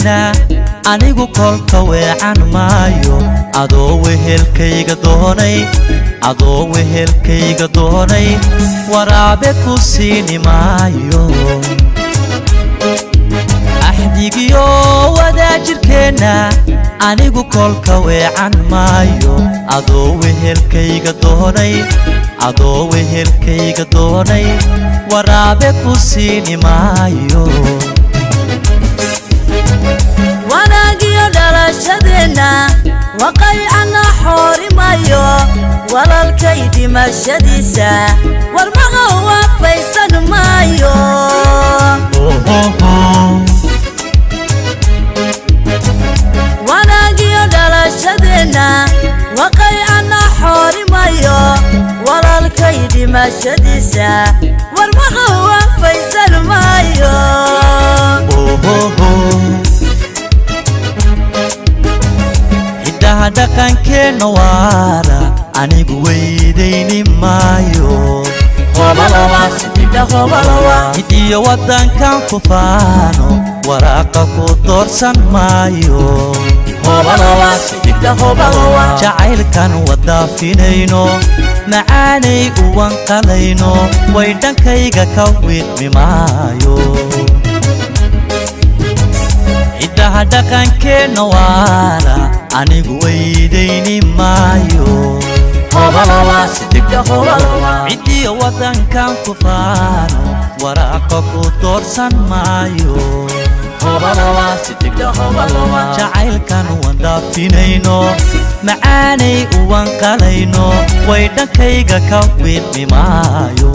Wadaajirkeenna anigu kolka weecan maayo, adoo wehelkayga doonay, adoo wehelkayga doonay, waraabe ku siini maayo. Axdigiyo wadaajirkeenna anigu kolka weecan maayo, adoo wehelkayga doonay, adoo wehelkayga doonay, waraabe ku siini maayo. Wanaagiyo dhalashadeenna waqaycana xoorimayo, walalkay dhimashadiisa warmaha waafaysan maayo. Wanaagiyo dhalashadeenna waqaycana xoorimayo, walalkay dhimashadiisa warmaha waafaysan maayo. Hiddaha dhaqankeenna waara anigu weydayni maayo, hidiyo waddankan ku faano waraaqa ku doorsan maayo. Jacaylkan wadaafinayno macaanay uwanqalayno way dhankayga ka wiiqmi maayo. Hiddaha dhaqankeenna waara anigu weydayni maayo, cidiyo waddankan ku faano waraaqa ku doorsan maayo. Jacaylkan wandaafinayno macaanay uwanqalayno way dhankayga ka wiiqmi maayo.